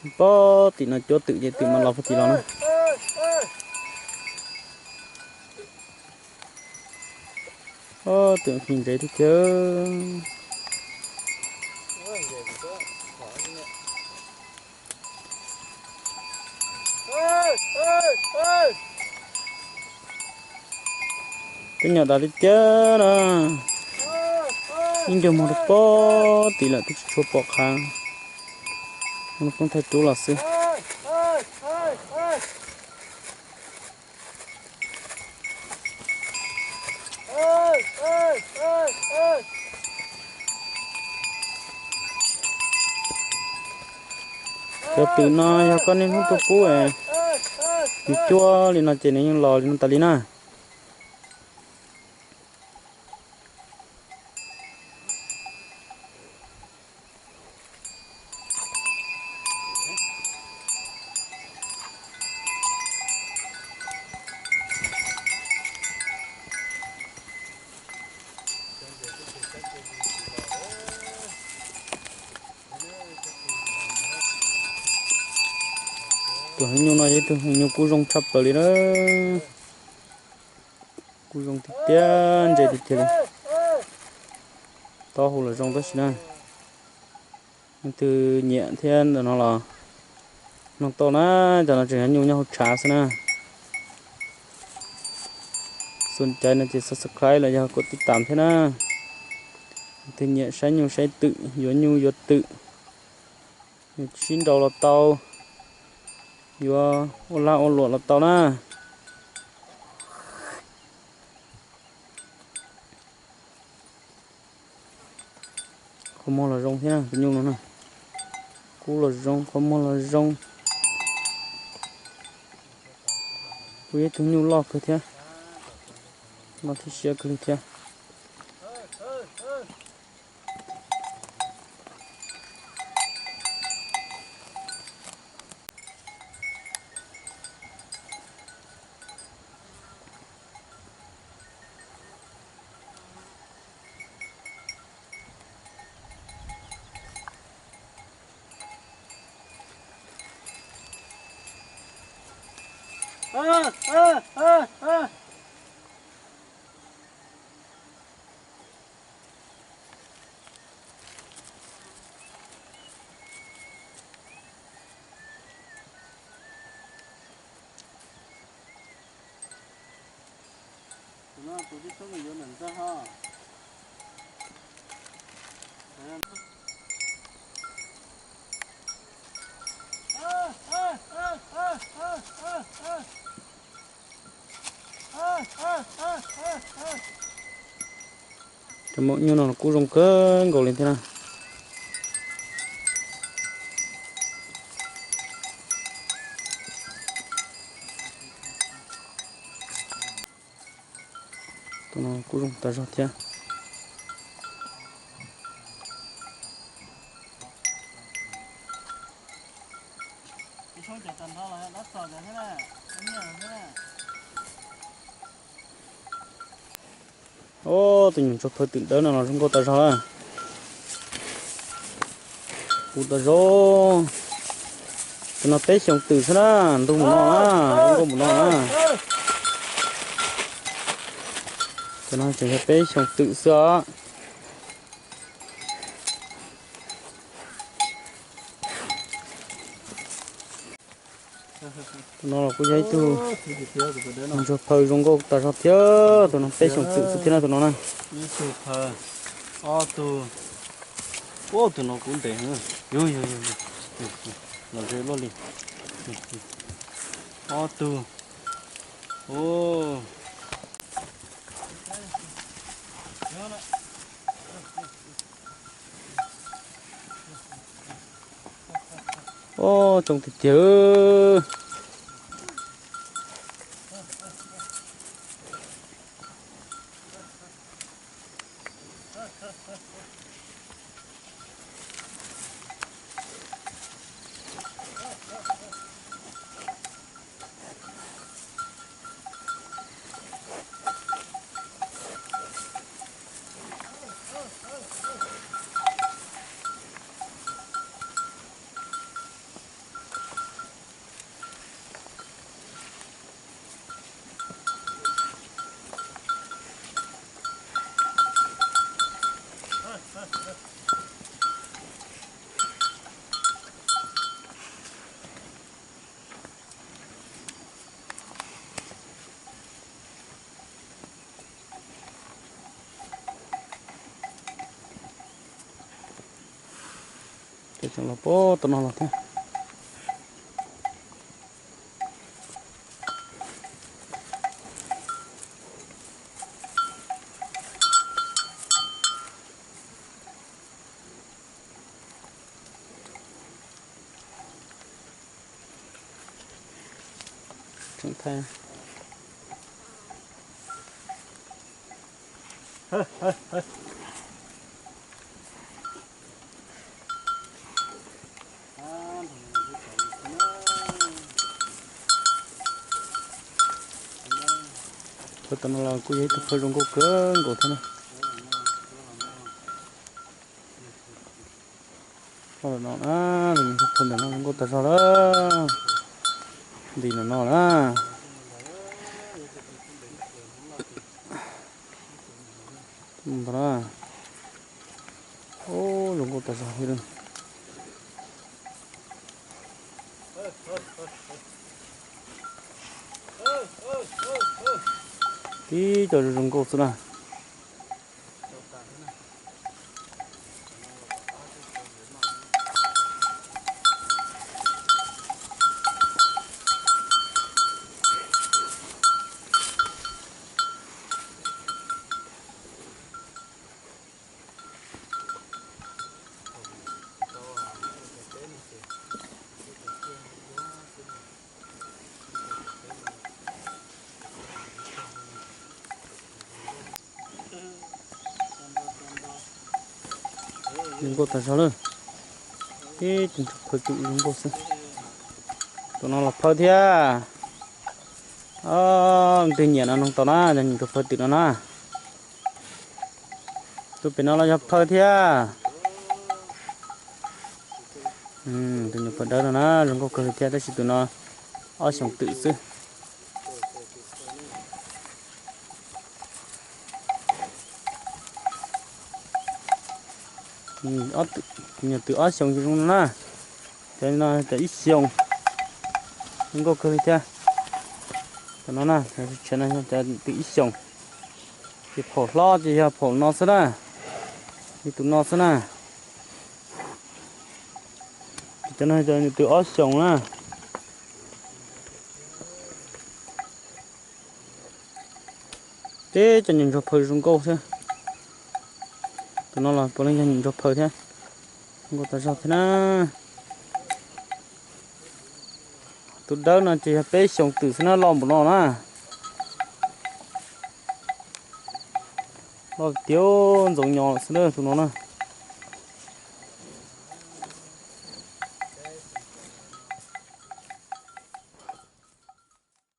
Pob tim no cuab twm ces twm mas los puag tim los na. Ob, twm phim ntsev tiag tiag. Twb nyuam tas tiag tiag na. Ib ncag mus rau pob tim lawm twb tsis tshua pom qhav. Poob thaij rub los xwb. Cov twm no yog koj niaj hnub tuaj pub es nws cuab li no ces nws yeej los li no tas li na. Tus heev nyuj no yog ib tug heev nyuj kub zoo tshaj plaws li na. Kub zoo tiag tiag, ntse tiag tiag li. Taub hau los zoo tab sis na, leej twg nyiam thiab ntawm no los nug tau na. Cov no tseem yog nyuj nyob hauv tshav xwb na. Xu caiv no ces subscribe los yog kov tib tam thiab na. Leej twg nyiam saib nyuj saib twm, yuav nyuj yuav twm, yuav sib nraus los tau, yuav ua lag ua luam los tau na. Qhov muag los zoo thiab tus nyuj no na. Kub los zoo, qhov muag los zoo. Kuj yog ib tug nyuj loj kawg thiab, loj thiab siab kawg li thiab. Cov maum nyuj no los kuj zoo kawg nkaus li thiab na. Tus no kuj zoo tas zog thiab. Ob, tus nyuam ntsuag phaw twm dawb no los zoo nkauj tas zog na. Kuj tas zog. Tus no peb xyoos twm xwb na, ntug mus no na, zoo nkauj mus no na. Tus no tseem yog peb xyoos twm xwb os. Tus no los kuj yog ib tug ntsuag phaw zoo nkauj tas zog thiab, tus no peb xyoos twm xwb thiab na tus no na. Ib tug phaw, ob tug, ub tus no kuv ntes, yog yog yog, los ze luaj li. Ob tug, ub. Ob, coob tiag tiag. Tseem los puag tom no los thiab. Tseem thaij. Phawj tom no los kuj yog ib tug phawj zoo nkauj kawg nkaus thiab na. Phawj no na, phawj ntawm no zoo nkauj tas zog lawm. Nti no no na. Ntag na. Ub, zoo nkauj tas zog li. Tib co zoo zoo nkauj xwb na. Zoo nkauj tas zog lawm. Ib tug ntsuag phawj twm zoo nkauj xwb. Tus no los phawj thiab. Leej twg nyiam no noog tau na, cov ntsuag phawj twm no na. Tus pem no los yog phawj thiab. Tus nyuam phawj dawb no na zoo nkauj kawg li thiab, tab sis tus no ob xyoos twm xwb. Nyuam twm ob xyoos zoo no na. Cov no cov ib xyoos, zoo nkauj kawg li thiab. Cov no na, cov twm ib xyoos. Ces phaum hlob ces yog phaum no xwb na, li tus no xwb na. Ces cov no cov nyuam twm ob xyoos na. Tib cov nyuam ntsuag phawj zoo nkauj thiab. Tus no los puav leej yog nyuam ntsuag phawj thiab, zoo nkauj tas zog thiab na. Tus dawb no ces yog peb xyoos twm xwb na, loj npaum no na. Loj tiav ntxoov nyo xwb na tus no na.